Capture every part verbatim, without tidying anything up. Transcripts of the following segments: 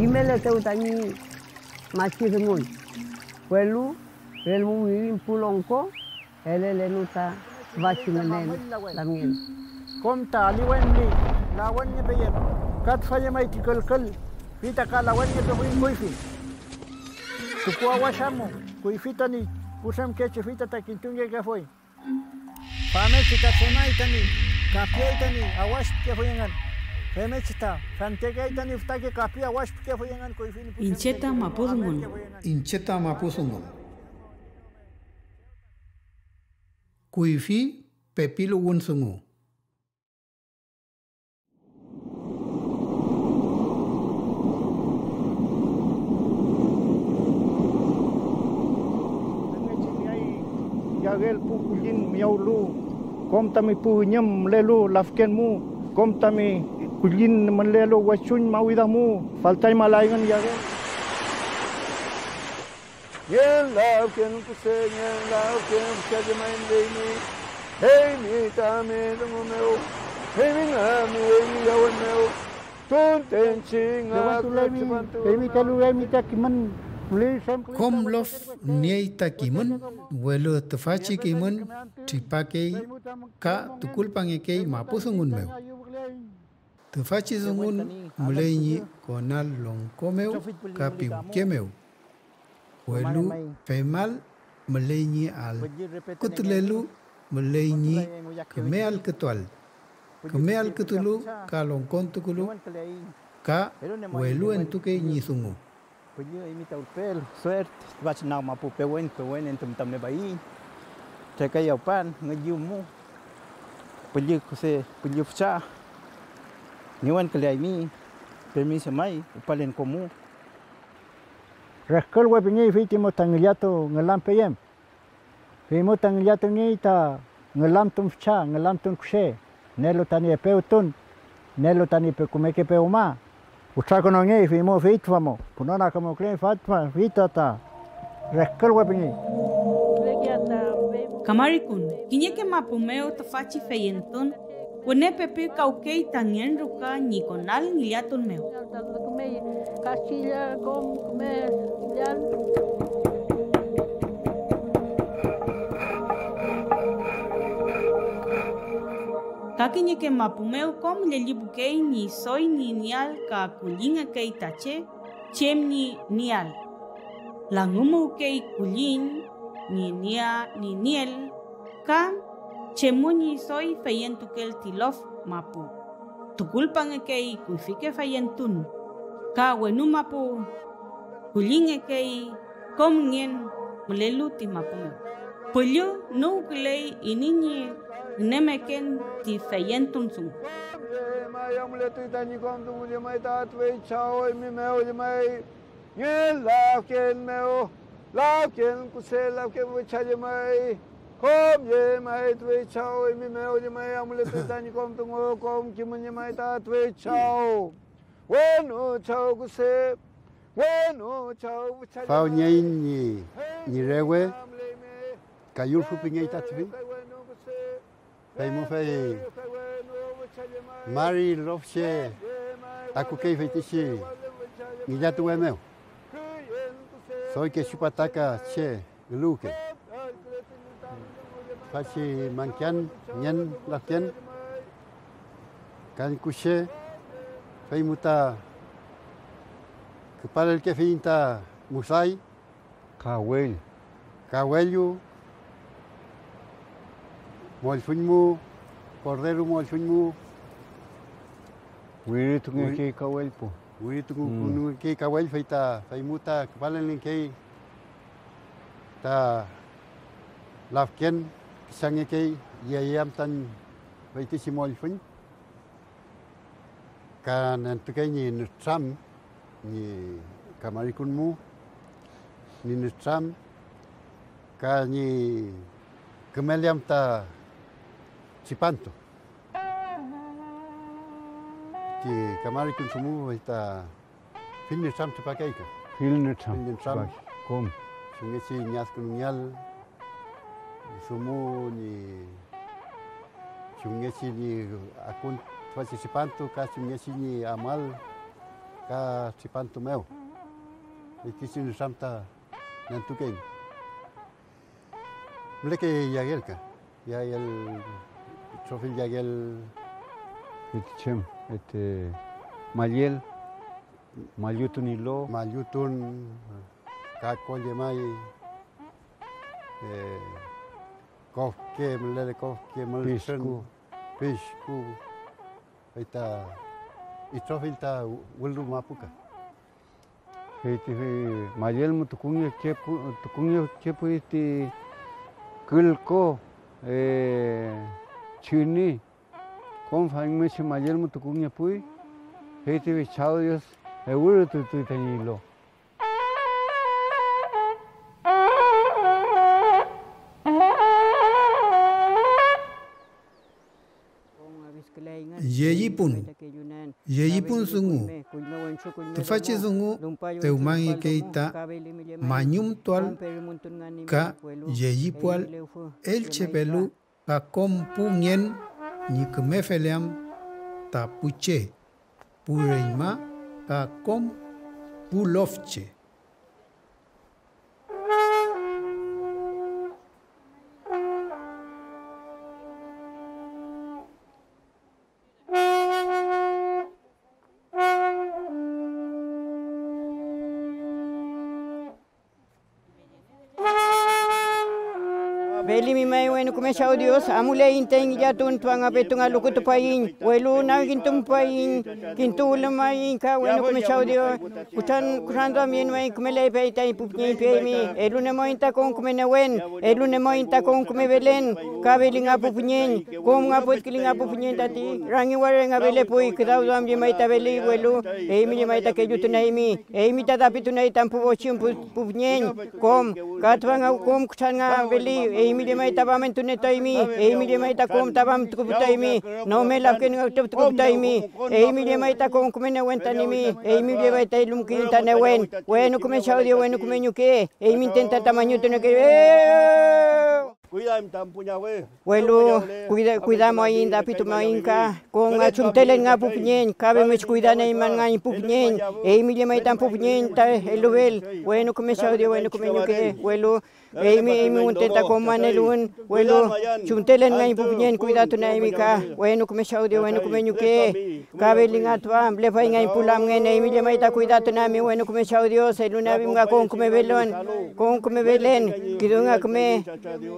Kimeletew tañi machi dungun, welu relmu wirin pu longko elelenu ta tüfachi ngünen lamngen. Kom ta aliwen ñi lawenngepeyem, ka tüfa llemay ti külkül, fey ta ka lawenngepefuy kuyfi. Tukuawash amu, kuyfi tañi putremkechi, fey ta, ta kintungekefuy. Famngechi ta tremay tañi kapiay tañi awash pikefuy engün. Femngechi ta fentekeay tañi fütake kapi awash pikefuy engün kuyfi ñi pu Iñche ta mapu dungun. Iñche ta mapu dungun. Kuyfi pepiluwün dungu. Femngechi nieay yagel pu kullin miyawlu, kom tami pu üñüm mülelu lafken mu, kom tami kullin mülelu wechuñ mawida mu, faltañmalayngün yagel. Ngen lafken kuse, ngen lafken fücha llemay müleymi, eymi tami dungu mew, eymi ngami eymi yawen mew, tuntenchi ngafle tripantu. Eymi ta kimün müley. Kom lof niey ta kimün, welu tüfachi kimün tripakey ka tukulpangekey mapu dungun mew. Tüfachi dungun müley ñi konal longko mew ka piwke mew, welu femal müley ñi allkütulelu müley ñi küme allkütuael, küme allkütulu ka longkontukulu ka weluentukey ñi dungu. Püllü eymi ta ulpel, suerte, tüfachi nag mapu pewen, pewen entu müta mülepaiñ. Trekayawpan, ngüllü mu, püllü kuse, püllü fücha. Newenküleaymi, permiso may, rupalen komu. Rehkülwe pingey fey ti müta ngillatu ngülampeyem. Feymew ta ngillatungey ta ngülamtun fücha, ngülamtun kuse, nielu tañi epewtun, nielu tañi pe-, kümeke pewma. Wütrakonongey, feymew fey tüfa mew, pünonakümuküley Fatma, fey ta, ta rehkülwe pingey. Kamarikun, kiñeke mapu mew tüfachi feyentun wüne pepikawkey ta ngen ruka ñi konal ngillatun mew. Kastilla kom küme llañ. Ka kiñeke mapu mew kom llellipukey ñi doy ñi nieael ka kullingekey ta che chem ñi nieael. Langümuwkey kulliñ ñi nia-, ñi nieel ka chemu ñi doy feyentukel ti lof mapu. Tukulpangekey kuyfike feyentun ka wenu mapu, kullingekey kom ngen mülelu ti mapu mew. Püllü nüwküley iney ñi ngünemeken ti feyentun dungu. Llemay, amuletuy tañi kom dungu, llemay ta tüfey Chaw eymi mew, llemay. Ngen lafken mew, lafken kuse, lafken wecha llemay. Kom llemay tüfey Chaw eymi mew llemay, amulepe tañi kom dungu, kom kimün llemay ta tüfey Chaw. Wenu Chaw kuse, wenu Chaw wecha llemay. Faw ñeiñ ñi, ñi rewe, kayülfu pingey ta tüfey. Fey mu fey mari lof che akukey feytichi ngillatuwe mew. Doy kechu pataka che eluwkey. Tüfachi mangkan ngen lafken, kañkuche, fey mu ta küpalelkefiyiñ ta musay. Kawell. Kawellu, mollfüñ mu, korderu mollfüñ mu. Wiritungekey kawell pu. Wiritungekey kawell, fey ta, fey mu ta küpalelngekey ta lafken, pichangekey, yeyam ta feytichi mollfüñ. Ka nentukey ñi nütram ñi kamarikun mu, ñi nütram ka ñi kümeleam ta tripantu. Ti kamarikun dungu fey ta fill nütram tripakey ka. Fill nütram. Fill nütram. Kom. Chumngechi ñi adkünungeael dungu ñi chumngechi ñi akun tüfachi tripantu ka chumngechi ñi amuael ka tripantu mew. Feytichi nütram ta nentukey. Mülekey yagel ka, yagel, itrofill yagel. Feytichi em, este, mallel, mallutun ilo. Mallutun, ka ko llemay, eh, kofke, mülele kofke, mültrün, pishku, pishku, fey ta itrofill ta wülnun mapu ka. Fey ti mallel mu tukungekepu-, tukungekepuy ti külko, eh, chüni, kom famngechi mallel mu tukungepuy, fey ti Chaw Dios ewürütutuy tañi ilo. Llellipun, llellipun dungu. Tüfachi dungu dewmangekey ta mañumtual ka llellipuael elchepelu ka kom pu ngen ñi küme feleam ta pu che, pu reñma ka kom pu lofche. Felimi may wenu küme Chaw Dios, amuleiñ taiñ ngillatun tüfa nga petu nga lukutupaiñ, welu nagkintumupayiñ, kintuwülümaiñ ka wenu küme Chaw Dios. Kutran, kutranduamyen may kümelay fey taiñ pu püñeñ piaymi, elunemoiñ ta kom küme newen, elunemoiñ ta kom küme felen, ka feli nga pu püñeñ, kom nga puwküli nga pu püñeñ tati rangi waria nga felepuy, küdawduam llemay ta feli, welu eymi llemay ta kellutunaymi, eymi ta dapitunay tami pu fochüm pu, pu püñeñ, kom, ka tüfa nga kom kutran nga feli, eymi llemay ta famentunietuaymi, eymi llemay ta kom ta famtukuputaymi, nome lafken nga ütrüftukuputaymi, eymi llemay ta kom küme newen ta nimi, eymi llemay ta elumkiyün ta newen. Wenu küme Chaw Dios, wenu küme ñuke, eymi müten ta tamañutunekeeyu. Welu kuyda-, kuydamuaiñ, dapitumayiñ ka, kom nga chumtelen nga pu püñeñ, ka femngechi kuydanieymanngañ pu püñeñ, eymi llemay tami pu püñeñ ta elufel, wenu küme Chaw Dios, wenu küme ñuke, welu eymi, eymi müten ta kom maneluwün, welu chumtelen ngañ pu püñeñ kuydatunaymi ka, wenu küme Chaw Dios, wenu küme ñuke, ka feli nga tüfa, mülepay ngañ pu lamngen, eymi llemay ta kuydatunaymi, wenu küme Chaw Dios, elunieafimi nga kom küme felon, kom küme felen, kisu nga küme,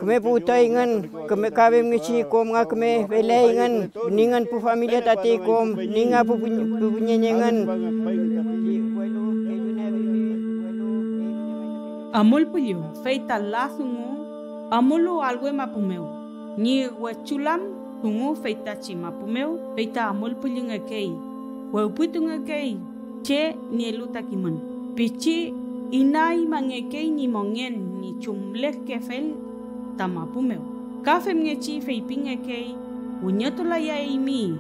küme puwtuayngün, küme, ka femngechi kom nga küme feleyngün, ningün pu familia tati kom, ninga pu püñ-, pu püñeñ engün. Amulpüllü, fey ta la dungu amulu alwe mapu mew, ñi wechulan dungu feytachi mapu mew, fey ta amulpüllüngekey, wewpitungekey che nielu ta kimün, pichi inaymangekey ñi mongen ñi chumlekefel ta mapu mew. Ka femngechi feypingekey: "Wiñotulayaymi,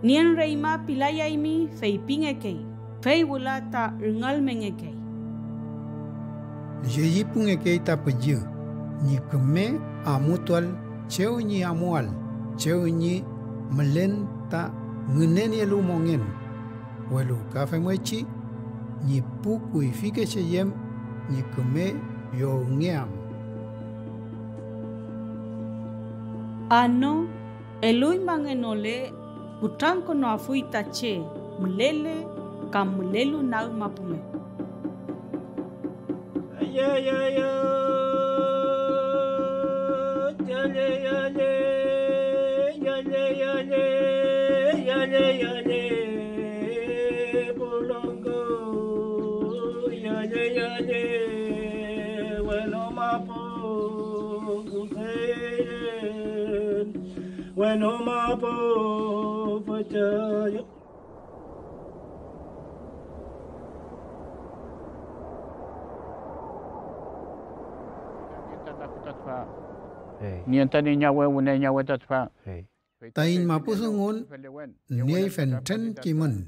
nien reñma pilayaymi", feypingekey, fey wüla ta rüngalmengekey. Llellipungekey ta püllü ñi küme amutuael chew ñi amuael, chew ñi mülen ta ngünenielu mongen, welu ka femngechi ñi pu kuyfike che yem ñi küme llowngeam. Ano, eluñmangenole, kutrankünuafuy ta che mülele kam mülelu nag mapu mew. Wenu mapu püchüy. Taiñ mapu dungun niey fentren kimün,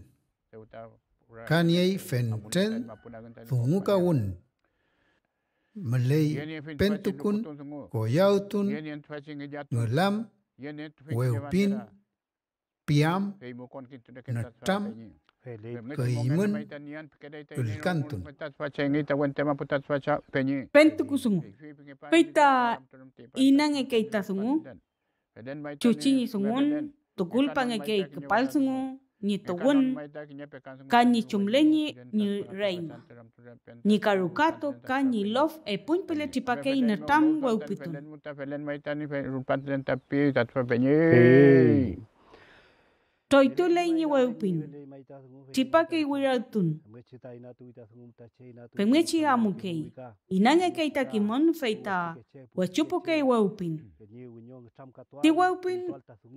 ka niey fentren dungukawün. Müley pentukun, koyawtun, ngülam, wewpin, piam, nütram, küymün, ülkantun. Pentuku dungu. Fey ta inangekey ta dungu, chuchi ñi dungun, tukulpangekey küpal dungu ñi tuwün ka ñi chumle ñi, ñi reñma, ñi karukatu ka ñi lof epuñpüle tripakey nütram wewpitun. Troytuley ñi wewpin, tripakey wirartun. Femngechi amukey, inangekey ta kimün, fey ta wechupukey wewpin. Ti wewpin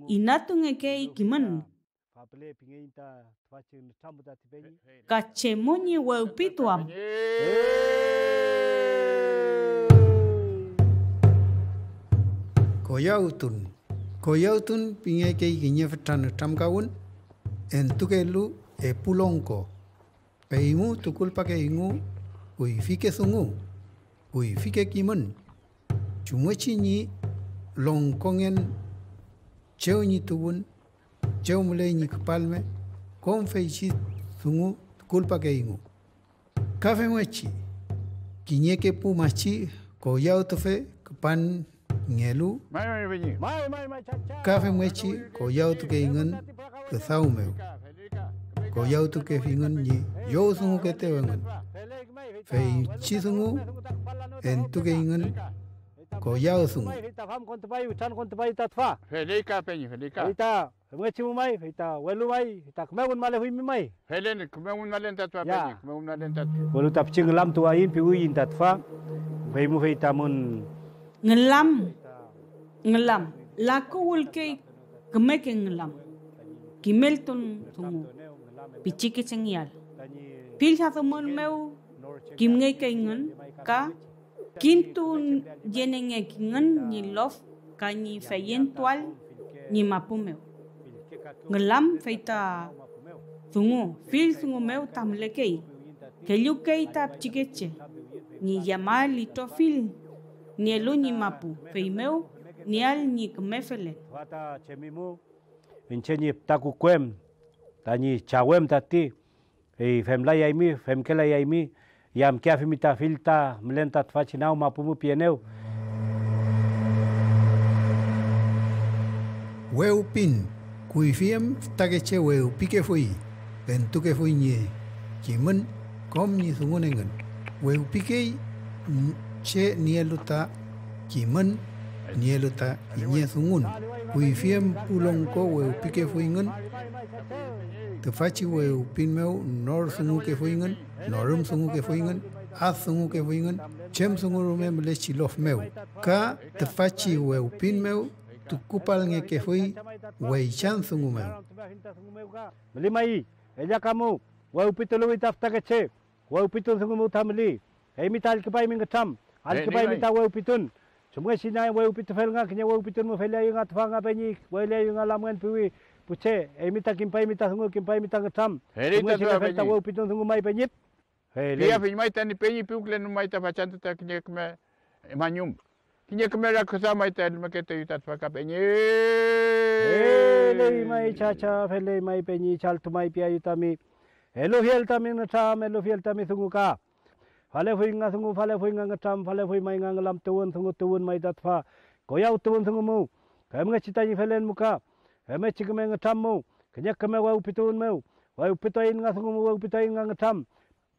inatungekey kimün. Ka chemu ñi wewpitu am. Koyawtun. Koyawtun pingekey kiñe fütra nütramkawün entukelu epu longko. Feymu tukulpakeyngu kuyfike dungu, kuyfike kimün, chumngechi ñi longkongen chew ñi tuwün, chew müley ñi küpalme, kom feychi dungu tukulpakeyngu. Ka femngechi kiñeke pu machi koyawtufe küpanngelu, ka femngechi koyawtukeyngün küdaw mew, koyawtukefingün ñi llowdungukeetew engün. Feychi dungu entukeyngün koyaw dungu. Fey ta famkontupay, witrankontupay ta tüfa. Feley ka, peñi, feley ka. Fey ta femngechi mu may, fey ta welu may, fey ta küme wünmalefuymi may. Felen, küme wünmalen ta tüfa, ya, peñi, küme wünmalen ta tüfa. Welu ta pichi ngülamtuwayiñ piwiyiñ ta tüfa, fey mu fey tamün. Ngülam, ngülam, laku wülkey kümeke ngülam, kimeltun dungu, pichikechengeael. Fill adümün mew kimngekeyngün ka kintuyenengekingün ñi lof ka ñi feyentuael ñi mapu mew. Ngülam fey ta dungu, fill dungu mew ta mülekey, kellukey ta pichikeche ñi yamael itrofill nielu ñi mapu, feymew nieael ñi küme felen. Tüfa ta chemimu, iñche ñi füta kukuem, tañi chawem tati, fey femlayaymi, femkelayaymi, yamkeafimi ta fill ta mülen ta tüfachi nag mapu mu pienew. Wewpin, kuyfi em fütakeche wewpikefuy, entukefuy ñi kimün kom ñi dungun engün. Wewpikey che nielu ta kimün, nielu ta kiñe dungun, kuyfi em pu longko wewpikefuyngün. Tüfachi wewpin mew nor dungukefuyngün, norüm dungukefuyngün, ad dungukefuyngün, chem dungu rume mülechi lof mew. Ka tüfachi wewpin mew tukupalngekefuy weychan dungu mew. Müli may, ellakamu, wewpituluwi ta fütakeche. Wewpitun dungu mew ta müli. Eymi ta allküpaymi ngütram, allküpaymi ta wewpitun. Chumngechi ñi wewpitufel nga kiñe wewpitun mu, feleayu nga tüfa nga peñi, feleayu nga lamngen piwi pu che. Eymi ta kimpaymi ta dungu, kimpaymi ta ngütram. Chumngechi lefel ta wewpitun dungu may peñi. Piafiñ may tañi peñi piwkülen may ta fachantü ta kiñe küme mañum. Kiñe küme rakiduam may ta elmeketeyu ta tüfa ka peñi. Feley may, chacha, feley may, peñi, chaltu may piayu tami elufiel tami ngütram, elufiel tami dungu ka. Falefuy nga dungu, falefuy nga ngütram, falefuy may nga ngülamtuwün dungu tuwün may ta tüfa koyawtuwün dungu mu, femngechi tañi felen mu ka. Femngechi küme ngütram mu, kiñe küme wewpituwün mew, wewpituaiñ nga dungu mu, wewpituaiñ nga ngütram.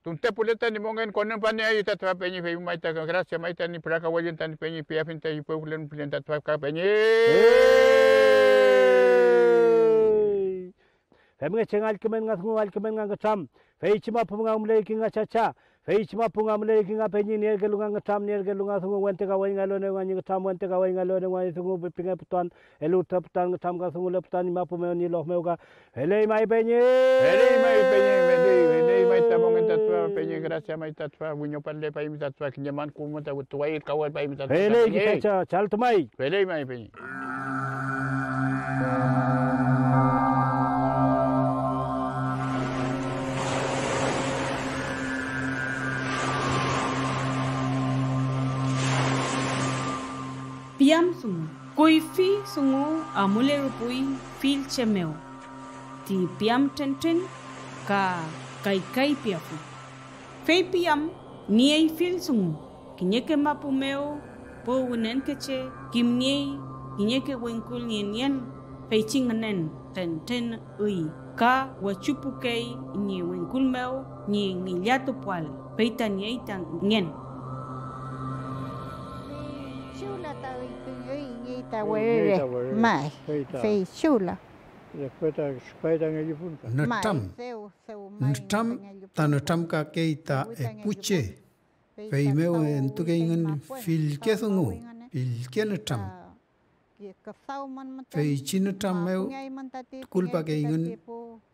Tunte pule tañi mongen konümpanieayu ta tüfa peñi, fey may ta gracia may tañi pürakawellun tañi peñi, piafiñ tañi puwkülen pilen ta tüfa ka peñi. Femngechi nga allkümen nga dungu, allkümen nga ngütram, feychi mapu nga müley ki nga chacha, feychi mapu nga müley ki nga peñi, nierkelu nga ngütram, nierkelu nga dungu, wente kawey nga eluenew nga ñi ngütram, wente kawey nga eluenew nga ñi dungu, pingeputuan, eluwtuputuan, ngütramkadunguleputuan tañi mapu mew ñi lof mew ka. Feley may peñi. Feley may peñi, feley, feley may ta mongen ta tüfa peñi, Gracia may ta tüfa, wiñopalepaymi ta tüfa kiñe man kuwü ta tuway, ülkawelpaymi ta tüfa. Feley, kiñe kisacha, chaltumay. Feley may, peñi. Piam dungu. Kuyfi dungu amulerupuy fill che mew. Ti piam trentren ka kaykay piafuy. Fey piam niey fill dungu, kiñeke mapu mew pu wünenkeche kimniey kiñeke wingkul nienien feychi ngünen trentren üy, ka wechupukey ñi wingkul mew ñi ngillatupuael, fey ta niey ta ngen. Fey chula ta üy pingey ñi ta werere, may, fey chula. Después ta tripay ta ngellipun ta. Nütram. Nütram ta nütramkakey ta epu che, feymew entukeyngün fillke dungu, fillke nütram. Feychi nütram mew tukulpakeyngün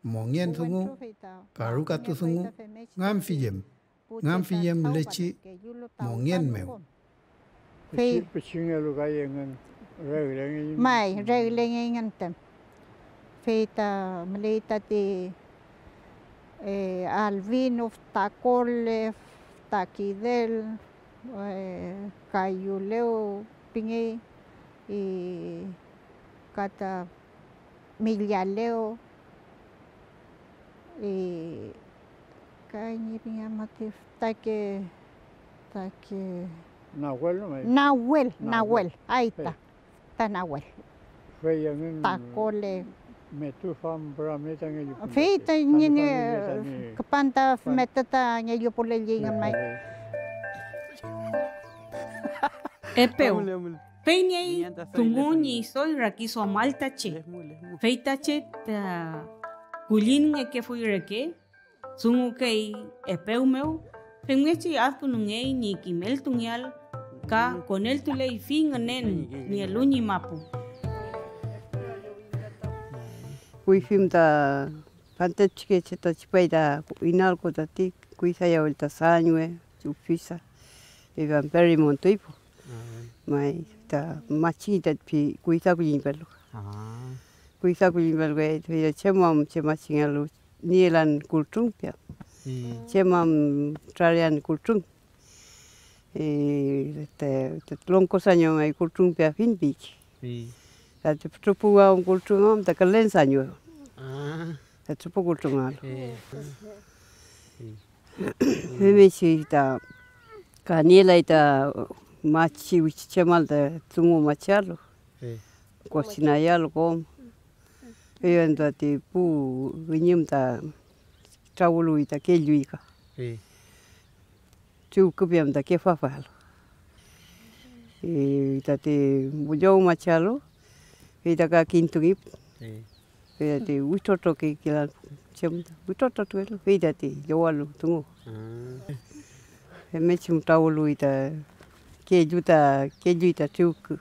mongen dungu, karukatu dungu, nganfillem. Nganfille mülechi mongen mew. Fey pichingelu kay engün, reglengey. May, reglengeyngün müten. Fey ta müley tati, eh, alvino, füta kole, füta kidel, eh, kayulew pingey, y ka ta millalew, y ka ñi pingey mati fütake, fütake Nahuel, no, may. Nahuel, Nahuel. Nahuel, ahí está. Fey. Ta Nahuel. Fey engün ta kole. Metu fam püramey ta ngellipun. Fey ta ñi, ñi küpan ta metü ta ngellipulelli engün may. Epew. Fey niey dungu ñi doy rakiduamal ta che, fey ta che ta kulliñngekefuy reke, dungukey epew mew, femngechi adkünungey ñi kimeltungeael ka koneltuley fey ngünen nielu ñi mapu. Kuyfim ta fante pichikeche ta tripay ta inalko tati kuydayael ta sañwe, ufisa, fey pamperi montuy pu. May ta machi ta pi kuyda kulliñ pelu. Kuyda kulliñ pelu kay, fey ta chem am che machingelu nielan kultrung pia. Chem am trarean kultrung. Eh, este, este, longko saño may kultrung piafiñ piki. Tati pütrü puwawün kultrung am ta külen saño. Tati pu kultrung alu. Femngechi ta ka nielay ta machi wichuchemal ta dungu machi alu. Kosinayalu kom. Eyen tati pu üñüm ta trawüluwi ta kelluy ka. Chuwküpi am ta kefafalu. Y tati llowmachalu, fey ta ka kintungi. Fey tati witrotrokekelan chem ta witrotrotuelu, fey tati llowalu dungu. Femngechi mütrawüluwi ta kellu ta, kelluy ta triwkü.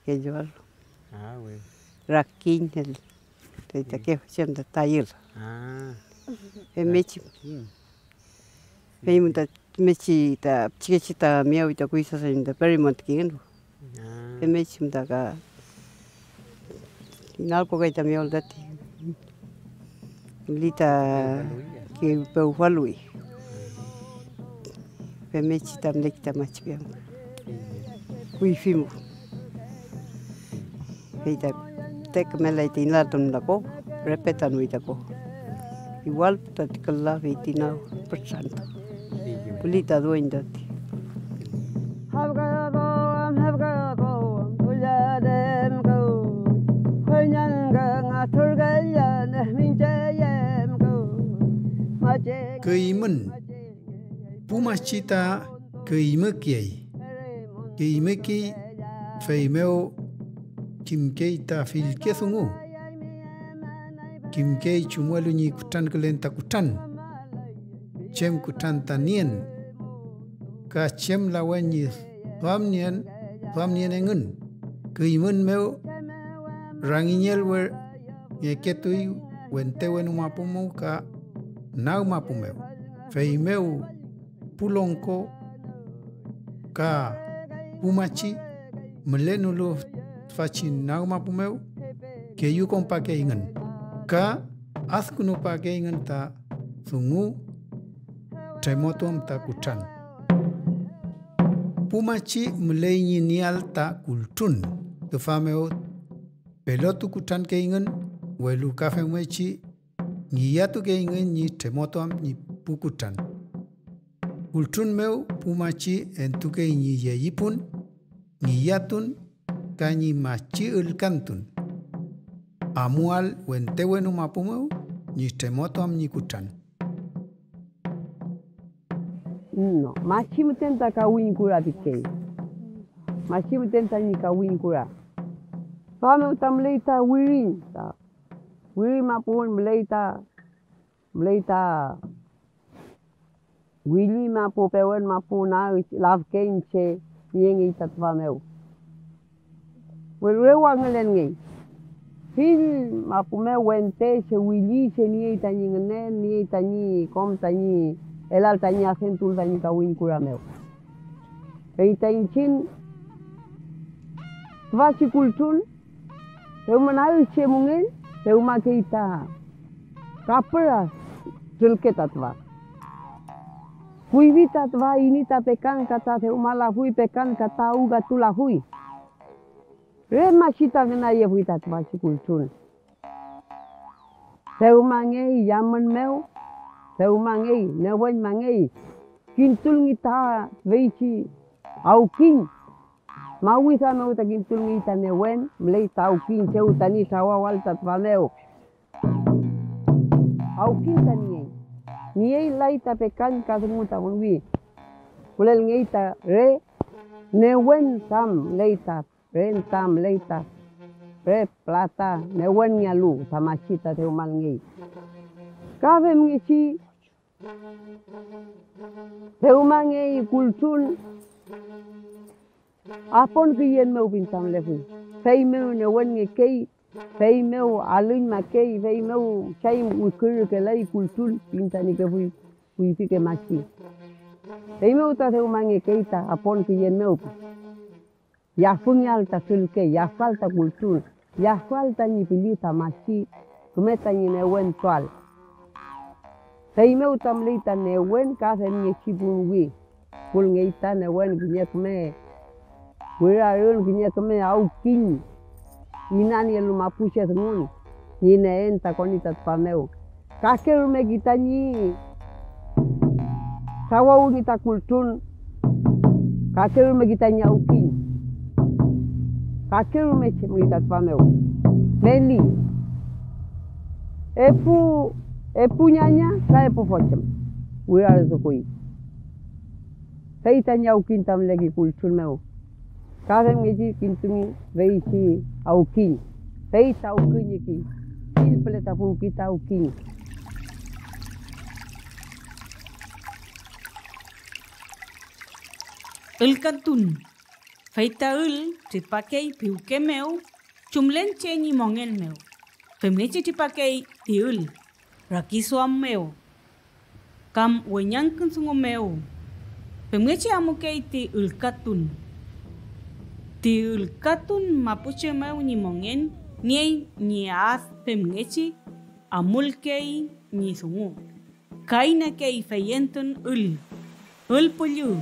Kellualu. Rakiñ, fey ta kefechem ta tayül. Femngechi. Fey mu ta mechi ta pichikechi ta miyawi ta kuysa sañu ta perimontukengelu. Femngechi mu ta ka inalko kay ta miyawlu tati. Li ta ki pewfaluwi. Femngechi ta müleki ta machi piam. Kuyfi mu. Fey ta te kümelay ti inaltun ta ko, respetanuy ta ko. Igual tati küla fey ti nag pütrantu. Püli ta dueñ tati. Küymün. Pu machi ta küymükey. Küymükey, feymew kimkey ta fillke dungu. Kimkey chumngelu ñi kutrankülen ta kutran, chem kutran ta nien, ka chem lawen ñi duamnien, duamnien engün. Küymün mew rangiñelwe ngeketuy wente wenu mapu mew ka nag mapu mew. Feymew pu longko ka pu machi mülenolu tüfachi nag mapu mew, keyu konpakeyngün ka adkünupakeyngün ta dungu tremotuam ta kutran. Pu machi müley ñi nieael ta kultrun, tüfa mew pelotu kutrankeyngün, welu ka femngechi ngillatukeyngün ñi tremotuam ñi pu kutran. Kultrun mew pu machi entukey ñi yeyipun, ngillatun ka ñi machi ülkantun. Amuael wente wenu mapu mew ñi tremotuam ñi kutran. No, machi müten ta kawiñ kura pikey. Machi müten tañi kawiñ kura. Tüfa mew ta müley ta wirin, ta wirin mapu müley ta, müley ta willi mapu, pewen mapu, na lafken che niengey ta tüfa mew. Welu re wangülenngey. Fill mapu mew wente che willi che niey tañi ngünen, niey tañi kom tañi elal tañi adentul tañi kawiñ kura mew. Fey ta iñchiñ tüfachi kultrun, dewma nagche mungen, dewmakey ta kapüra trülke ta tüfa. Kuyfi ta tüfa, ini ta pekan ka ta dewmalafuy, pekan ka ta awkatulafuy. Re machi ta ngünayefuy ta tüfachi kultrun. Dewmangey yamün mew, dewmangey, newenmangey, kintulngi ta feychi awkiñ. Mawida mew ta kintulngey ta newen, müley ta awkiñ chew tañi trawawal ta tüfa mew. Awkiñ ta niey. Niey lay ta pekan ka dungu ta wünwi. Wülelngey ta re newen, tam müley ta re, tam müley ta re plata newenngealu ta machi ta dewmalngey. Ka femngechi dewmangey kultrun apon küyen mew pinta mülefuy, feymew newenngekey, feymew alüñmakey, feymew chay wükürükelay kultrun pintanikefuy kuyfike machi. Feymew ta dewmangekey ta apon küyen mew. Yafüngeael ta trülke, yafal ta kultrun, yafal tañi pülli ta machi küme tañi newentuael. Feymew ta müley ta newen ka femngechi puwi, pulngey ta newen kiñe küme wirarün, kiñe küme awkiñ inanielu mapuche dungun ñi neen ta koni ta tüfa mew. Kakerume ki tañi trawawüngi ta kultrun, kakerume ki tañi awkiñ, kakerume chemngi ta tüfa mew. Meli, epu, epu ñaña ka epu fotüm wirarütukuy. Fey tañi awkiñ ta müleki kultrun mew, ka femngechi kintungi feychi awkiñ, fey ta awküñeki, fill püle ta puwki ta awkiñ. Ülkatun. Fey ta ül tripakey piwke mew chumlen che ñi mongen mew, femngechi tripakey ti ül rakiduam mew kam weñangkün dungu mew, femngechi amukey ti ülkatun. Ti ülkatun mapuche mew ñi mongen niey ñi ad femngechi amulkey ñi dungu. Ka inekey feyentun ül, ül püllü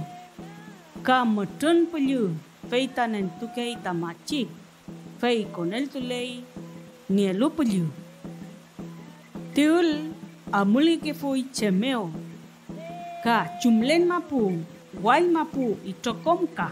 ka mütrün püllü, fey ta nentukey ta machi, fey koneltuley nielu püllü. Ti ül amulngekefuy chem mew, ka chumlen mapu, wall mapu, itrokom ka.